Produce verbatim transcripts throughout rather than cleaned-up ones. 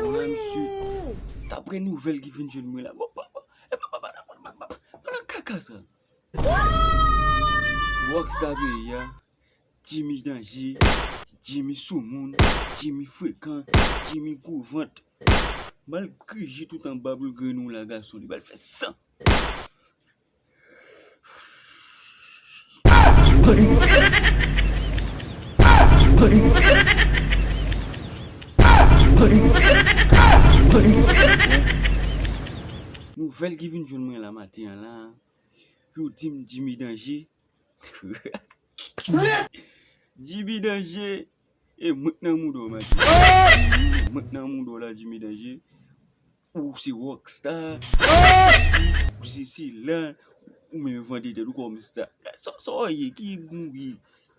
Mwen menm si, dapre nouvèl ki vin jwenn mwen la. Bon, bon, bon. E pa, pa, pa, pa, pa, pa, pa, pa nan kaka sa. Rockstar peyi a, Jimmy Danje, Jimmy Soumoun, Jimmy Frekan, Jimmy Gwo Vant. Malgre J tout anba pou l grenn ou la gason, li pral fè san. Nouvèl ki vin jwenn mwen la maten an la, yo di m Jimmy Danje. Jimmy Danje, e mwen k nan mouda w maten. Mwen k nan mouda w la, Jimmy Danje. Ou se rockstar, ou se sesi, ou se sela, ou menm vande tèt ou kòm star. Sa, sa w ye, ki mouri,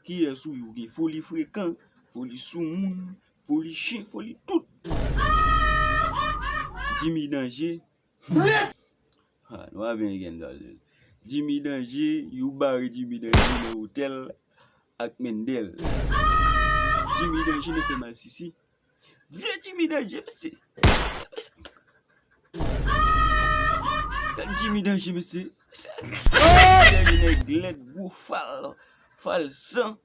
kiyès ou ye, ou gen foli Frekan, foli Soumoun, foli chen, foli tout. Jimmy Danje. Ha, nou pa byen gen dòl. Jimmy Danje, yo bare Jimmy Danje nan otèl ak Mendel. Jimmy Danje nan fè masisi. Vye Jimmy Danje, mesye. Gad Jimmy Danje, mesye. Mesye. Jimmy Danje nèg lèd, gwo fal, fal san.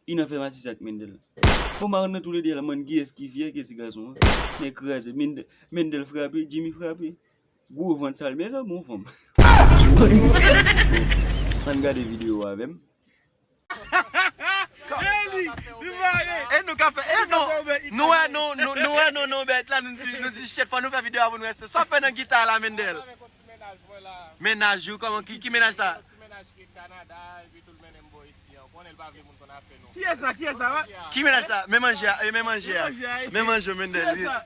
Li nan fè masisi ak Mendel. Bon, m a rann nan toulede a la, mande kiyès ki vye, kiyès ki gason an. Nèg kraze. Mendel, Mendel frape, Jimmy frape. Gwo vant sal, mezanmi, yon fanm. Bon, ann gade videyo a avè m. Eli, li mare. E nou ka fè, e nou, nou wè nou, nou, nou wè nou, nou bèt la, nou di, nou di, shit, fò nou fè videyo a pou nou wè sa fè nan gita la, Mendel. Mennaj ou, kòman, ki, ki mennaj sa? Kiyès sa, kiyès sa, wè? Ki mennaj sa? Men manje a, e men manje a. Men manje, Mendel. Kiyès sa?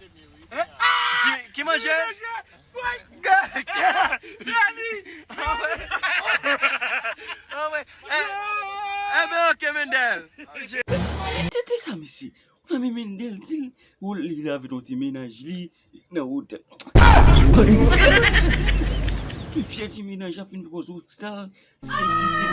Ki, ki manje? Ki manje? Boy! Gani! Ah ouais. Ah ouais. Eh, eh ben, ok, Mendel. Tete sa, mesye. Nan men Mendel, di l, ou li lave ton ti mennaj li nan otèl. Li fè ti mennaj a fin poze rockstar. Se, se, se.